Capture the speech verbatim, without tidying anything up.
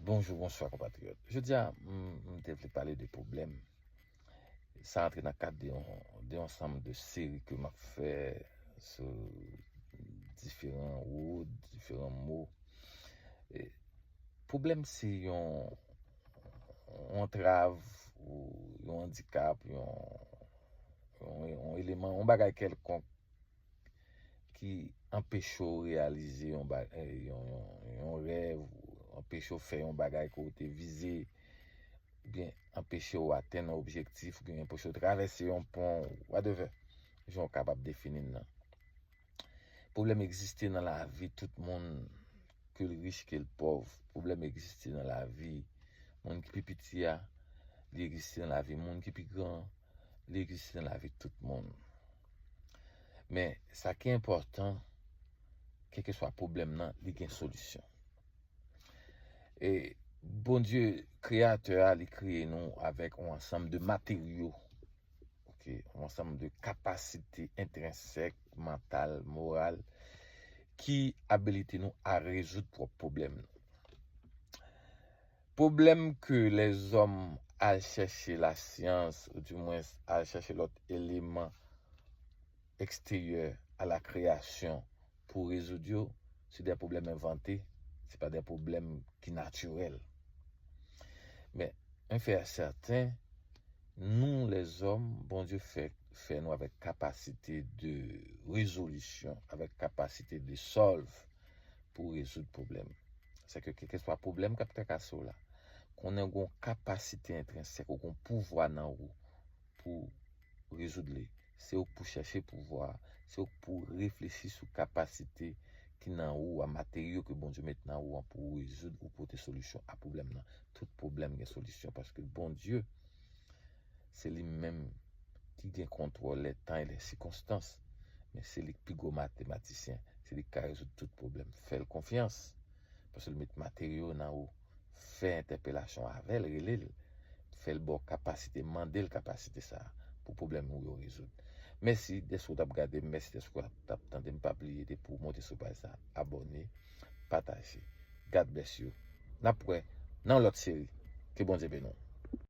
Bonjou, bonswa konpatriyòt. Jodi a, m, m te vle pale de pwoblèm. Sa antre nan kad de yon, de yon sanm de seri ke m ap fè sou diferan wout, diferan mo. E, pwoblèm se yon, yon antrav ou yon andikap, yon, yon, yon eleman, yon bagay kèlkonk ki anpeche w reyalize yon, ba- eh, yon, yon, yon rèv, anpeche w fè yon bagay ke w te vize, oubyen anpeche w atenn yon objektif, oubyen anpeche w travèse yon pon, whatever, jan w kapab defini l nan. Pwoblèm egziste nan lavi tout moun, ke l rich, ke l pòv. Pwoblèm egziste nan lavi moun ki pi piti a, li egziste nan lavi moun ki pi gran, li egziste nan lavi tout moun. Men, sa ki enpòtan, kèlkeswa pwoblèm nan, li gen solisyon. E Bondye, Kreyatè a, li kreye nou avèk yon ansanm de materyo, ok, yon ansanm de kapasite entrensèk, mantal, moral, ki abilite nou a rezoud pwòp pwoblèm nou. Pwoblèm ke lèzòm al chèche lasyans, ou dimwens al chèche lòt eleman eksteryè a la kreyasyon pou rezoud yo, se de pwoblèm envante, se pa de pwoblèm ki natirèl. Men, yon fè sèten, nou, lèzòm, Bondye fè, fè nou avèk kapasite de rezolisyon, avèk kapasite de solve pou rezoud pwoblèm. Se ke kèlkeswa pwoblèm k ap trakase w la, konnen w gen yon kapasite entrensèk, ou gen yon pouvwa nan ou pou rezoud li. Se ou k pou chèche pouvwa a, se ou k pou reflechi sou kapasite ki nan ou a, materyo ke Bondye met nan ou an pou rezoud ou pote solisyon a pwoblèm nan. Tout pwoblèm gen solisyon paske Bondye, se li menm ki gen kontwòl lè tan e lè sikonstans. Men se li k pi gwo matematisyen, se li k ka rezoud tout pwoblèm. Fè l konfyans, paske l met materyo nan ou. Fè entèpelasyon avè l, rele l, fè l ba w kapasite, mande l kapasite sa a pou pwoblèm ou yo rezoud. Mèsi dèske w t ap gade m, mèsi dèske w t ap tande m. Pa bliye, depi w monte sou paj sa a, abòne, pataje. God bless you. N ap wè nan yon lòt seri. Ke Bondye beni w.